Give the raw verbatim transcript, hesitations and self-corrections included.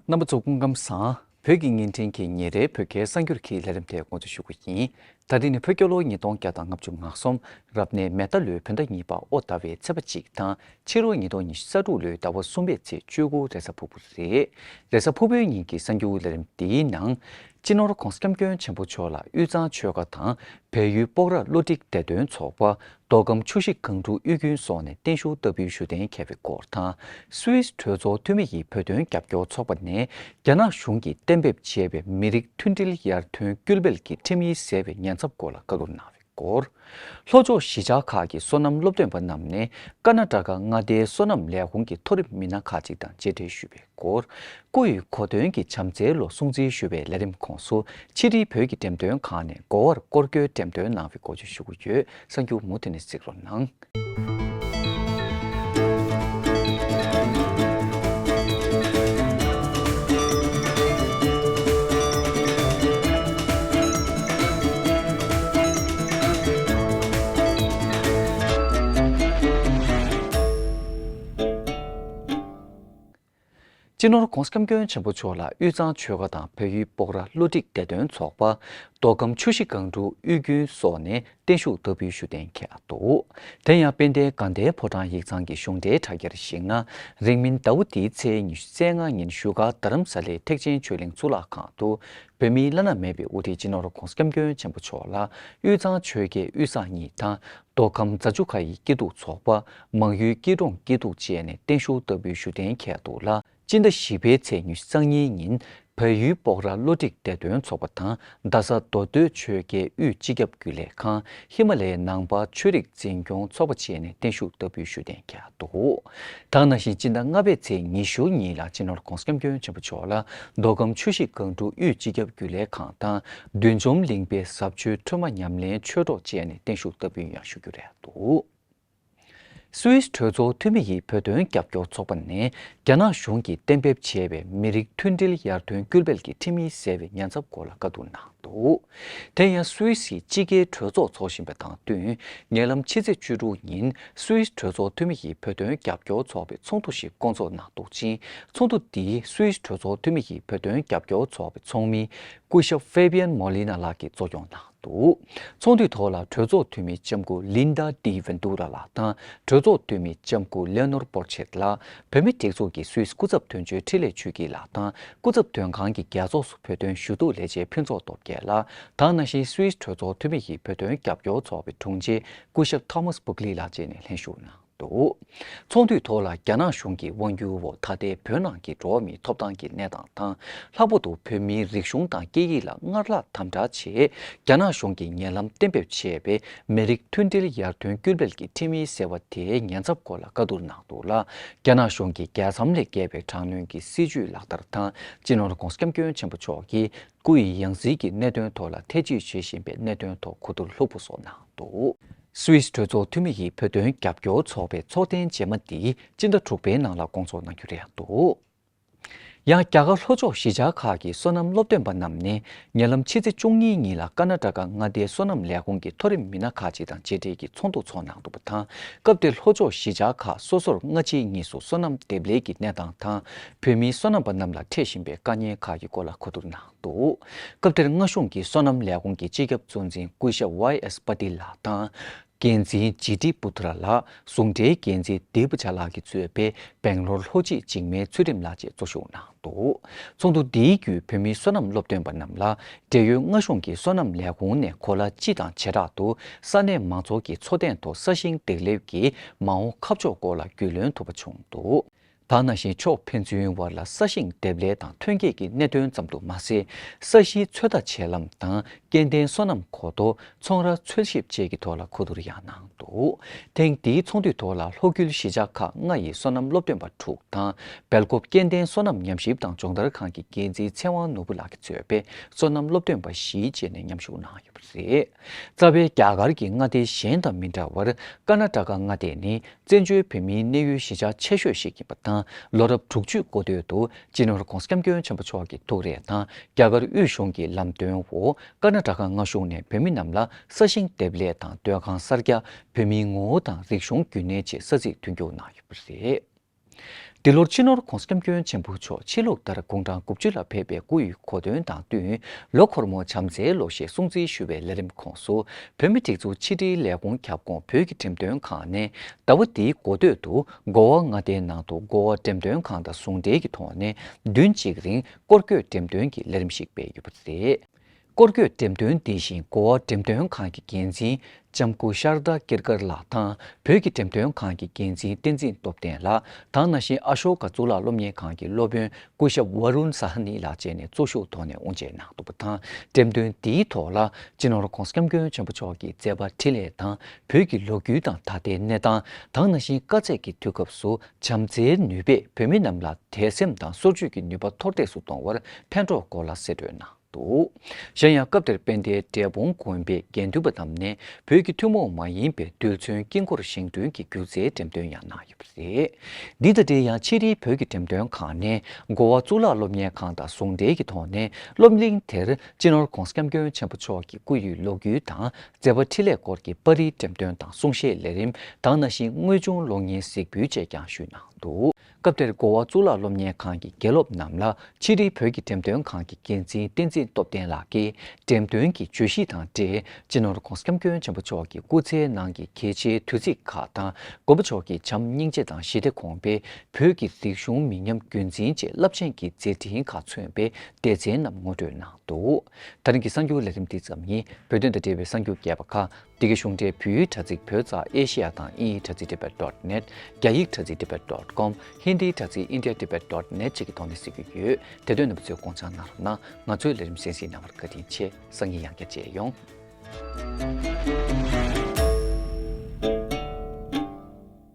རྣམ་པ་ཚོ་སྐུ་ཁམས་བཟང་། བོད་ཀྱི་བརྙན་འཕྲིན་གྱི་ཉིན་རེའི་བོད་སྐད་གསར་འགྱུར་གྱི་ལས་རིམ་དེ་འགོ་འཛུགས་ཞུ་གི་ཡིན། ད་རིང་ནི་བོད་རྒྱལ་ལོ་ཉིས་སྟོང་བརྒྱ་དང་ལྔ་བཅུ་ང་གསུམ། རབ་གནས་མེ་རྟ་ལོའི་བོད་ཟླ་གཉིས་པ་ཨོ་ཟླ་བའི་ཚེས་པ་གཅིག་དང་། ཕྱི་ལོ་ཉིས་སྟོང་ཉི་ཤུ་རྩ་དྲུག་ལོའི་ཟླ་བ་གསུམ་པའི་ཚེས་བཅུ་དགུ་རེས་གཟའ་ཕུར་བུ་རེད། རེས་གཟའ་ཕུར་བུའི་ཉིན་གྱི་གསར་འགྱུར་ལས་རིམ་འདིའི་ནང་། སྤྱི་ནོར་༧གོང་ས་༧སྐྱབས་མགོན་ཆེན་པོ་མཆོག་ལ་དབུས་གཙང་ཆོལ་ཁ་དང་། བལ་ཡུལ་སྤོག་ར་བློ་འདྲི་བདེ་དོན་ཚོགས་པ། མདོ་ཁམས་ཆུ་བཞི་སྒང་དྲུག་དབུས་རྒྱུན་སོགས་ནས་བརྟན་བཞུགས་བསྟར་འབུལ་ཞུ་གཏན་འཁེལ་བའི་སྐོར་དང་། སུད་སི་གྲོས་ཚོགས་འཐུས་མི་ཡི་བོད་དོན་རྒྱབ་སྐྱོར་ཚོགས་པ་ནས་རྒྱ་ནག་གཞུང་གིས་གཏན་འབེབས་བྱས་པའི་མི་རིགས་མཐུན་སྒྲིལ་ཡར་ཐོན་སྐུལ་སྤེལ་གྱི་ཁྲིམས་ཡིག་ཟེར་བའི་ཉེན་ཚབས་སྐོར་ལ་བཀའ་བསྡུར་གནང་བའི་སྐོར། ལྷོ་ཕྱོགས་གཞིས་ཆགས་ཁག་གི་སོ་ནམ་སློབ་སྟོན་པ་རྣམས་ནས་ཀར་ན་ཊ་ཀ་མངའ་སྡེའི་སོ་ནམ་ལས་ཁུངས་ཀྱི་མཐོ་རིམ་མི་སྣ་ཁག་ཅིག་དང་མཇལ་འཕྲད་ཞུས་པའི་སྐོར། སྐུ་ཡི་གོ་སྟོན་གྱི་བྱམས་བརྩེའི་ལོ་སྲུང་བརྩི་ཞུ་བའི་ལས་རིམ་ཁོངས་སུ་ཕྱི་དྲིལ་བོད་ཀྱི་འགྲེམས་སྟོན་ཁང་ནས་མགོ་བར་སྐོར་སྐྱོད་འགྲེམས་སྟོན་གནང་བའི་སྐོར་བརྗོད་ཞུ་གི་ཡོད། གསར་འགྱུར་མུ་མཐུད་ནས་གཟིགས་རོགས་གནང་། སྤྱི་ནོར་༧གོང་ས་༧སྐྱབས་མགོན་ཆེན་པོ་མཆོག་ལ་དབུས་གཙང་ཆོལ་ཁ་དང་བལ་ཡུལ་སྤོག་ར་བློ་འདྲི་བདེ་དོན་ཚོགས་པ། མདོ་ཁམས་ཆུ་བཞི་སྒང་དྲུག་དབུས་རྒྱུན་སོགས་ནས་བརྟན་བཞུགས་བསྟར་འབུལ་ཞུ་གཏན་འཁེལ་འདུག་དེ་ཡང་དཔལ་ལྡན་དགའ་ལྡན་ཕོ་བྲང་ཡིག་ཚང་གི་གཞུང་འབྲེལ་དྲ་རྒྱར་གཞིགས་ན། རིང་མིན་ཟླ་བ་འདིའི་ཚེས་ཉི་ཤུ་རྩ་ལྔ་ཉིན་བཞུགས་སྒར་རྡ་རམ་ས་ལའི་ཐེག་ཆེན་ཆོས་གླིང་གཙུག་ལག་ཁང་དུ། བོད་མིའི་བླ་ན་མེད་པའི་དབུ་ཁྲིད་སྤྱི་ནོར་༧གོང་ས་༧སྐྱབས་མགོན་ཆེན་པོ་མཆོག་ལ་དབུས་གཙང་ཆོལ་ཁའི་དབུས་གཙང་གཉིས་དང་། མདོ་ཁམས་རྫ་ཆུ་ཁ་ཡི་སྐྱིད་སྡུག་ཚོགས་པ། མང་ཡུལ་སྐྱིད་གྲོང་སྐྱིད་སྡུག་བཅས་ནས་བརྟན་བཞུགས་བསྟར་འབུལ་ཞུ་གཏན་འཁེལ་འདུག་ལ། སྤྱི་ཟླ་བཞི་པའི་ཚེས་ཉི་ཤུ་རྩ་གཉིས་ཉིན། བལ་ཡུལ་སྤོག་ར་བློ་འདྲི་བདེ་དོན་ཚོགས་པ་དང་རྡ་ས་མདོ་སྟོད་ཆོལ་ཁའི་དབུས་སྤྱི་ཁྱབ་རྒྱུན་ལས་ཁང་། ཧི་མ་ལ་ཡའི་ནང་པ་ཆོས་རིག་འཛིན་སྐྱོང་ཚོགས་པ་བཅས་ནས་བརྟན་བཞུགས་བསྟར་འབུལ་ཞུ་གཏན་འཁེལ་འདུག་ད་ག་ནང་བཞིན་སྤྱི་ཟླ་ལྔ་པའི་ཚེས་ཉི་ཤུ་ཉིན་ལ་སྤྱི་ནོར་༧གོང་ས་༧སྐྱབས་མགོན་ཆེན་པོ་མཆོག་ལ་མདོ་ཁམས་ཆུ་བཞི་སྒང་དྲུག་དབུས་སྤྱི་ཁྱབ་རྒྱུན་ལས་ཁང་དང་བདུད་འཇོམས་གླིང་པའི་ཟབ་ཆོས་ཁྲོས་མ་ཉམས་ལེན་ཆོས་གྲོགས་བཅས་ནས་བརྟན་བཞུགས་བསྟར་འབུལ་ཡང་ཞུ་རྒྱུ་རེད་འདུག་སུད་སི་གྲོས་ཚོགས་འཐུས་མི་ཡི་བོད་དོན་རྒྱབ་སྐྱོར་ཚོགས་པ་ནས་རྒྱ་ནག་གཞུང་གིས་གཏན་འབེབས་བྱས་པའི་མི་རིགས་མཐུན་སྒྲིལ་ཡར་ཐོན་སྐུལ་སྤེལ་གྱི་ཁྲིམས་ཡིག་ཟེར་བའི་ཉེན་ཚབས་སྐོར་ལ་བཀའ་བསྡུར་གནང་འདུག་དེ་ཡང་སུད་སིའི་སྤྱི་སྒེར་གྲོས་ཚོགས་འཚོགས་བཞིན་པ་དང་བསྟུན། ཉེ་ལམ་ཕྱི་ཚེས་བཅུ་དྲུག་ཉིན་སུད་སི་གྲོས་ཚོགས་འཐུས་མི་ཡི་བོད་དོན་རྒྱབ་སྐྱོར་ཚོགས་པའི་ཚོགས་འདུ་ཞིག་བསྐོང་ཚོགས་གནང་འདུག་ཅིང་། ཚོགས་འདུ་འདིའི་སུད་སི་གྲོས་ཚོགས་འཐུས་མི་ཡི་བོད་དོན་རྒྱབ་སྐྱོར་ཚོགས་པའི་ཚོགས་མི་སྐུ་ཞབས་ཧྥེ་བི་ཡན་མོ་ལི་ན་ལགས་ཀྱིས་གཙོ་སྐྱོང་གནང་འདུག་ཚོགས་འདུའི་ཐོག་ལ་གྲོས་ཚོགས་འཐུས་མི་ལྕམ་སྐུ་ལིན་ཌ་ཏི་ཝེན་ཏུ་ར་ལགས་དང་། གྲོས་ཚོགས་འཐུས་མི་ལྕམ་སྐུ་ལེ་ནོར་པོར་ཆེད་ལགས། བོད་མིའི་སྒྲིག་འཛུགས་ཀྱི་སུད་སི་སྐུ་ཚབ་དོན་གཅོད་འཕྲིན་ལས་ཆོས་སྐྱིད་ལགས་དང་། སྐུ་ཚབ་དོན་ཁང་གི་རྒྱལ་ཚོགས་སུ་བོད་དོན་ཞུ་གཏུག་ལས་བྱེད་ཕུན་ཚོགས་སྟོབས་རྒྱལ་ལགས། ད་ག་ནང་བཞིན་སུད་སི་གྲོས་ཚོགས་འཐུས་མི་ཡི་བོད་དོན་རྒྱབ་སྐྱོར་ཚོགས་པའི་དྲུང་ཆེ་སྐུ་ཞབས་ཐོ་མཱས་བུག་ལི་ལགས་བཅས་ནས་ལྷན་ཞུགས་གནང་འདུག་ཚོགས་འདུའི་ཐོག་ལ་རྒྱ་ནག་གཞུང་གི་དབང་སྒྱུར་འོག་ད་ལྟའི་བོད་ནང་གི་འགྲོ་བ་མིའི་ཐོབ་ཐང་གི་གནས་སྟངས་དང་། ལྷག་པར་དུ་བོད་མིའི་རིག་གཞུང་དང་སྐད་ཡིག་ལ་སྔར་ལྷག་དམ་དྲག་ཆེད། རྒྱ་ནག་གཞུང་གིས་ཉེ་ལམ་གཏན་འབེབས་བྱས་པའི་མི་རིགས་མཐུན་སྒྲིལ་ཡར་ཐོན་སྐུལ་སྤེལ་གྱི་ཁྲིམས་ཡིག་ཟེར་བ་དེའི་ཉེན་ཚབས་སྐོར་ལ་བཀའ་བསྡུར་གནང་འདུག་ལ། རྒྱ་ནག་གཞུང་གིས་རྒྱལ་མཚམས་ལས་བརྒལ་བའི་དྲག་གནོན་གྱི་སྲིད་བྱུས་ལག་བསྟར་དང་། སྤྱི་ནོར་༧གོང་ས་༧སྐྱབས་མགོན་ཆེན་པོ་མཆོག་གིས་སྐུ་ཡི་ཡང་སྲིད་ཀྱི་གནད་དོན་ཐོག་ལ་ཐེ་ཇུས་བྱེད་བཞིན་པའི་གནད་དོན་ཐོག་གོ་བསྡུར་ལྷུག་པོ་སོགས་གནང་འདུག་སུད་སི་གྲོས་ཚོགས་འཐུས་མི་ཡི་བོད་དོན་རྒྱབ་སྐྱོར་ཚོགས་པའི་ཚོགས་ཐེངས་རྗེས་མ་འདི་སྤྱི་ཟླ་དྲུག་པའི་ནང་ལ་སྐོང་ཚོགས་གནང་རྒྱུ་རེད་འདུག་ཡང་རྒྱ་གར་ལྷོ་ཕྱོགས་གཞིས་ཆགས་ཁག་གི་སོ་ནམ་སློབ་སྟོན་པ་རྣམས་ནས་ཉེ་ལམ་ཕྱི་ཚེས་བཅུ་གཉིས་ཉིན་ལ་ཀར་ན་ཊ་ཀ་མངའ་སྡེའི་སོ་ནམ་ལས་ཁུངས་ཀྱི་མཐོ་རིམ་མི་སྣ་ཁག་ཅིག་དང་མཇལ་འཕྲད་ཀྱི་ཚོགས་འདུ་ཚོགས་གནང་འདུག་པ་དང་། སྐབས་དེར་ལྷོ་ཕྱོགས་གཞིས་ཆགས་ཁག་སོ་སོར་སྔ་ཕྱི་གཉིས་སུ་སོ་ནམ་འདེབས་ལས་ཀྱི་གནས་སྟངས་དང་། བོད་མིའི་སོ་ནམ་པ་རྣམས་ལ་འཕྲད་བཞིན་པའི་དཀའ་ངལ་ཁག་གི་སྐོར་ལ་གོ་བསྡུར་གནང་འདུག་སྐབས་དེར་མངའ་གཞུང་གི་སོ་ནམ་ལས་ཁུངས་ཀྱི་སྤྱི་ཁྱབ་གཙོ་འཛིན་སྐུ་ཞབས་ཝའི་ཨེས་པ་ཏི་ལགས་དང་། འགན་འཛིན་ཇི་ཏི་པུ་ཐ་ར་ལགས། ཟུང་འབྲེལ་འགན་འཛིན་དིབ་ཇ་ལགས་ཀྱིས་གཙོས་པའི་སྦེང་ལོར་ལྷོ་སྤྱི་འཇིགས་མེད་ཚུལ་ཁྲིམས་ལགས་བཅས་གཙོ་བཞུགས་གནང་འདུག་ཚོགས་འདུ་འདིའི་བརྒྱུད་བོད་མིའི་སོ་ནམ་སློབ་སྟོན་པ་རྣམས་ལ་འབྲེལ་ཡོད་མངའ་གཞུང་གི་སོ་ནམ་ལས་ཁུངས་ནས་གོ་ལ་སྤྱི་དང་བྱེ་བྲག་ཏུ་ས་གནས་མང་ཚོགས་ཀྱི་འཚོ་རྟེན་ཐོག་ས་ཞིང་འདེབས་ལས་ཀྱི་མ་འོངས་ཁ་ཕྱོགས་སྐོར་ལ་རྒྱུས་ལོན་ཐུབ་པ་བྱུང་འདུག་ད་ག་ནང་བཞིན་ཕྱོགས་ཕན་ཚུན་བར་ལ་ས་ཞིང་འདེབས་ལས་དང་ཐོན་སྐྱེད་ཀྱི་གནད་དོན་ཙམ་དུ་མ་ཟད། ས་གཞིའི་ཚོད་ལྟ་བྱེད་ལམ་དང་སྐྱེ་ལྡན་སོ་ནམ་གོ་ཐོབ། ཚོང་ར་འཚོལ་ཞིབ་བཅས་ཀྱི་ཐོག་ལ་གོ་བསྡུར་ཡང་གནང་འདུག་ཐེངས་འདིའི་ཚོགས་འདུའི་ཐོག་ལ་ལྷོ་ཁུལ་གཞིས་ཆགས་ཁག་ལྔ་ཡི་སོ་ནམ་སློབ་སྟོན་པ་དྲུག་དང་། སྦེལ་ཀོབ་སྐྱེ་ལྡན་སོ་ནམ་ཉམས་ཞིབ་དང་སྦྱོང་བརྡར་ཁང་གི་འགན་འཛིན་ཚེ་དབང་ནོར་བུ་ལགས་ཀྱིས་གཙོས་པའི་སོ་ནམ་སློབ་སྟོན་པ་བཞི་བཅས་ནས་མཉམ་ཞུགས་གནང་ཡོད་པ་རེད། རྩ་བའི་རྒྱ་གར་གྱི་མངའ་སྡེ་གཞན་དང་མི་འདྲ་བར་ཀར་ན་ཊ་ཀ་མངའ་སྡེ་ནི། བཙན་བྱོལ་བོད་མིའི་གནས་ཡུལ་གཞིས་ཆགས་ཆེ་ཤོས་ཤིག་ཡིན་པ་དང་། ལོ་རབས་དྲུག་ཅུ་འགོ་སྟོད་དུ་སྤྱི་ནོར་༧གོང་ས་༧སྐྱབས་མགོན་ཆེན་པོ་མཆོག་གི་ཐུགས་རེ་དང་རྒྱ་གར་དབུས་གཞུང་གི་ལམ་སྟོན་འོག་ཀར་ན་ཊ་ཀ་མངའ་གཞུང་ནས་བོད་མི་རྣམས་ལ་ས་ཞིང་འདེབས་ལས་དང་སྡོད་ཁང་གསར་རྒྱག་བོད་མིའི་ངོ་བོ་དང་རིག་གཞུང་རྒྱུན་གནས་ཆེད་ས་ཚིགས་མཐུན་འགྱུར་གནང་ཡོད་པ་རེད། འདི་ལོར་སྤྱི་ནོར་༧གོང་ས་༧སྐྱབས་མགོན་ཆེན་པོ་མཆོག་ཕྱི་ལུགས་ལྟར་དགུང་གྲངས་དགུ་བཅུ་ལ་ཕེབས་པའི་སྐུ་ཡི་གོ་སྟོན་དང་བསྟུན། ལོ་འཁོར་མོ་བྱམས་བརྩེའི་ལོ་ཞེས་སྲུང་བརྩི་ཞུ་བའི་ལས་རིམ་ཁོངས་སུ། བོད་མིའི་སྒྲིག་འཛུགས་ཕྱི་དྲིལ་ལས་ཁུངས་ཁྱབ་ཁོངས་བོད་ཀྱི་འགྲེམས་སྟོན་ཁང་ནས་ཟླ་བ་འདིའི་འགོ་སྟོད་དུ་གོ་བ་མངའ་སྡེའི་ནང་དུ་གོ་བ་འགྲེམས་སྟོན་ཁང་དང་ཟུང་འབྲེལ་གྱི་ཐོག་ནས་བདུན་གཅིག་རིང་སྐོར་སྐྱོད་འགྲེམས་སྟོན་གྱི་ལས་རིམ་ཞིག་སྤེལ་ཡོད་པ་རེད། སྐོར་སྐྱོད་འགྲེམས་སྟོན་འདི་བཞིན་གོ་བ་འགྲེམས་སྟོན་ཁང་གི་འགན་འཛིན་ལྕམ་སྐུ་ཤར་དཱ་ཀིར་ཀར་ལགས་དང་། བོད་ཀྱི་འགྲེམས་སྟོན་ཁང་གི་འགན་འཛིན་བསྟན་འཛིན་སྟོབས་ལྡན་ལགས་དང་། ནང་བཞིན་ཨ་ཤོ་ཀ་གཙུག་ལག་སློབ་གཉེར་ཁང་གི་སློབ་དཔོན་སྐུ་ཞབས་ཝ་རུན་ས་ཧ་ནི་ལགས་བཅས་ནས་གཙོ་བཞུགས་ཐོག་ནས་དབུ་འབྱེད་གནང་འདུག་པ་དང་། འགྲེམས་སྟོན་འདིའི་ཐོག་ལ་སྤྱི་ནོར་༧གོང་ས་༧སྐྱབས་མགོན་ཆེན་པོ་མཆོག་གི་མཛད་པ་འཕྲིན་ལས་དང་། བོད་ཀྱི་ལོ་རྒྱུས་དང་ད་ལྟའི་གནས་སྟངས་དང་། ནང་བཞིན་དཀའ་ཚེགས་ཀྱི་དུས་སྐབས་སུ་བྱམས་བརྩེའི་ནུས་པས་བོད་མི་རྣམས་ལ་དད་སེམས་དང་སོར་ཆུད་ཀྱི་ནུས་པ་མཐོར་འདེགས་སུ་གཏོང་བར་ཕན་གྲོགས་སྐོར་ལ་གསལ་བསྒྲགས་གནང་འདུག། གཞན་ཡང་སྐབས་དེར་དཔལ་ལྡན་འབྲས་སྤུངས་དགོན་པའི་དགེ་འདུན་པ་རྣམས་ནས་བོད་ཀྱི་ཐུན་མོང་མ་ཡིན་པའི་རྡུལ་ཚོན་དཀྱིལ་འཁོར་བཞེངས་སྐྲུན་གྱི་སྒྱུ་རྩལ་འགྲེམས་སྟོན་ཡང་གནང་ཡོད་པ་རེད། འདི་དང་འབྲེལ་ཡང་ཕྱི་དྲིལ་བོད་ཀྱི་འགྲེམས་སྟོན་ཁང་ནས་གོ་བ་གཙུག་ལག་སློབ་གཉེར་ཁང་དང་ཟུང་འབྲེལ་གྱི་ཐོག་ནས་སློབ་གླིང་དེར་སྤྱི་ནོར་༧གོང་ས་༧སྐྱབས་མགོན་ཆེན་པོ་མཆོག་གི་སྐུ་ཡི་ལོ་རྒྱུས་དང་མཛད་པ་འཕྲིན་ལས་སྐོར་གྱི་པར་རིས་འགྲེམས་སྟོན་དང་གསུང་བཤད་ལས་རིམ་དང་། ནང་བཞིན་དངོས་བྱུང་གློག་བརྙན་གཟིགས་འབུལ་བཅས་ཀྱང་ཞུས་གནང་འདུག། སྐབས་དེར་གོ་བ་གཙུག་ལག་སློབ་གཉེར་ཁང་གི་དགེ་སློབ་རྣམས་ལ་ཕྱི་དྲིལ་བོད་ཀྱི་འགྲེམས་སྟོན་ཁང་གི་འགན་འཛིན་བསྟན་འཛིན་སྟོབས་ལྡན་ལགས་ཀྱིས་འགྲེམས་སྟོན་གྱི་བརྗོད་གཞི་དང་འབྲེལ། སྤྱི་ནོར་༧གོང་ས་༧སྐྱབས་མགོན་ཆེན་པོ་མཆོག་གི་སྐུ་ཚེའི་ནང་གི་གལ་ཆེའི་དུས་ཚིགས་ཁག་དང་། མགོན་པོ་མཆོག་གི་བྱམས་སྙིང་རྗེ་དང་ཞི་བདེ་དགོངས་པས་བོད་ཀྱི་རིག་གཞུང་མི་ཉམས་རྒྱུན་འཛིན་ཆེད་རླབས་ཆེན་གྱི་མཛད་འཕྲིན་ཁག་མཚོན་པའི་སྡེ་ཚན་རྣམས་ངོ་སྤྲོད་གནང་འདུག། ད་རིང་གི་གསར་འགྱུར་ལས་རིམ་འདི་ཙམ་ཡིན། བོད་དོན་དང་འབྲེལ་བའི་གསར་འགྱུར་རྒྱས་པ་ཁག་འདི་གའི་གཞུང་འབྲེལ་བོད་ཡིག་དྲ་ཚིགས་བོད་ཙ་ཨེ་ཤེ་ཡ་དང་དབྱིན་ཡིག་དྲ་ཚིགས་tibet dot net། རྒྱ་ཡིག་དྲ་ཚིགས་tibet dot com། ཧིན་དིའི་དྲ་ཚིགས་india tibet dot net བཅས་ཀྱི་ཐོག་ནས་གཟིགས་རྒྱུ་ཡོད། དེ་དོན་རྣམ་པ་ཚོས་དགོངས་འཇགས་གནང་རོགས་གནང་། ང་ཚོའི་ལས་རིམ་གསན་གཟིགས་གནང་བར་བཀའ་དྲིན་ཆེ། སང་ཉིན་ཡང་བསྐྱར་མཇལ་ཡོང་།